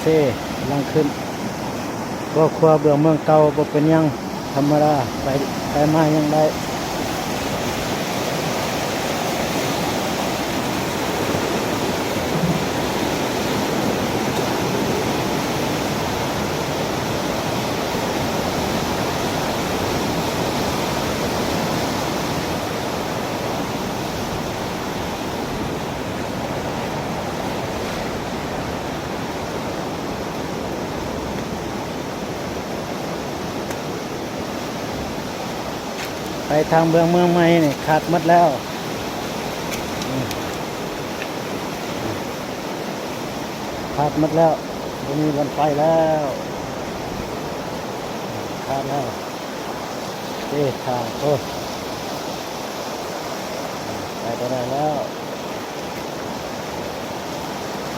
ເທ ກຳລັງຂຶ້ນ. ຄອບຄົວເບື້ອງເມືອງເກົ່າບໍ່ເປັນຫຍັງ ທຳມະດາ ໄປ ໄປມາຍັງໄດ້. ໄປທາງເມືອງ ເມືອງໃໝ່ນີ້ຂາດໝົດແລ້ວ ຂາດໝົດແລ້ວ ບໍ່ມີບ່ອນໄປແລ້ວ ຂາດແລ້ວ. ເອີ ທາງ ໂອ້ ໄປບໍ່ໄດ້ແລ້ວ.